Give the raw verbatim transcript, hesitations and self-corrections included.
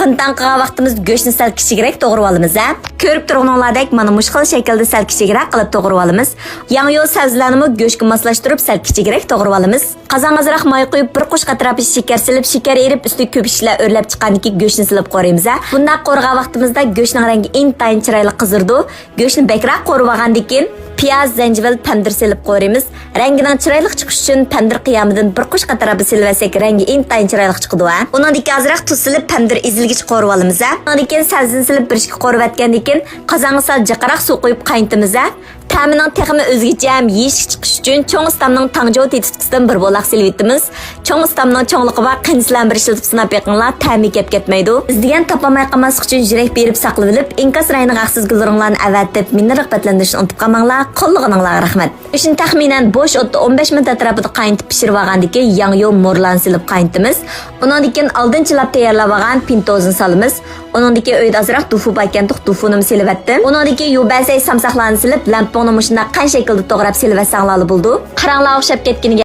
قىنتاڭ قىلغان ۋاقتىمىزدا گۆشنى سەل كىچىكرەك توغرىۋالىمىز ھە. كۆرۈپ تۇرغىنىڭلاردەك مانا مۇشۇ خىل شەكىلدە سەل كىچىكرەك قىلىپ توغرىۋالىمىز. ياڭيۇ سەۋزىلەرنىمۇ گۆشكە ماسلاشتۇرۇپ سەل كىچىكرەك توغرىۋالىمىز. قازانغا ئازراق ماي قۇيۇپ، بىر قوشۇق ئەتراپىچە شېكەر سېلىپ، شېكەر ئېرىپ، ئۈستىگە كۆپۈك ئىشلار ئۆرلەپ چىققاندىن كېيىن گۆشنى سېلىپ قورۇيمىز ھە. بۇنداق قورۇغان ۋاقتىمىزدا گۆشنىڭ رەڭگى ئىنتايىن چىرايلىق قىزىرىدۇ. گۆشنى بەكرەك قورۇۋالغاندىن كېيىن، پىياز، زەنجىۋىل، پەمدىر سېلىپ قورۇيمىز. رەڭگىنىڭ چىرايلىق چىقىشى ئۈچۈن پەمدىر قىيامىدىن بىر قوشۇق ئەتراپىى سېلىۋەتسەك، رەڭگى ئىنتايىن چىرايلىق چىقىدۇ ھە. ئۇنىڭدىن كېيىن ئازراق تۇز سېلىپ، پەمدىر ئېزىلگىچە قورۇۋالىمىز ھە. ئۇنىڭدىن كېيىن سەۋزىنى سېلىپ، بىر ئىككى قورۇۋەتكەندىن كېيىن، قازانغا سەل جىقراق سۇ قۇيۇپ قاينىتىمىز ھە. تەمىنىڭ تېخىمۇ ئۆزگىچە ھەم يېيىشلىك چىقىشى ئۈچۈن چوڭ ئۇستامنىڭ تاڭجيو تېتىتقۇسىدىن بىر بولاق سېلىۋېتىمىز. چوڭ ئۇستامنىڭ چوڭلۇقى بار قېنى سىلەرمۇ بىر ئىشلىتىپ سىناپ بېقىڭلار، تەمى كەپ كەتمەيدۇ. ئىزدىگەن تاپالماي قالماسلىق ئۈچۈن يۈرەك بېرىپ ساقلىۋېلىپ، ئىنكاس رايونىغا ھەقسىز گۈل رۇڭلارنى ئەۋەتىپ، مېنى رىغبەتلەندۈرۈشنى ئۇنتۇپ قالماڭلار. قوللىغىنىڭلارغا رەھمەت. گۆشنى تەخمىنەن بوش ئوتتا ئون بەش مىنۇت ئەتراپىدا قاينىتىپ پىشۇرۇۋالغاندىن كېيىن، ياڭيۇ مورلارنى سېلىپ قاينىتىمىز. ئۇنىڭدىن كېيىن ئالدىن چىلاپ تەييارلاۋالغان پىنتوزنى سالىمىز. ئۇنىڭدىن كېيىن ئۆيدە ئازراق دۇفۇ باركەنتۇق، دۇفۇنىمۇ سېلىۋەتتىم. ئۇنىڭدىن كېيىن يۇبەسەي سامساقلارنى سېلىپ، لەمپۇڭنى مۇشۇنداق قەنت شەكلىدە توغراپ سېلىۋەتسەڭلارلا بولىدۇ. قاراڭلار ئوخشاپ كەتكىنىگە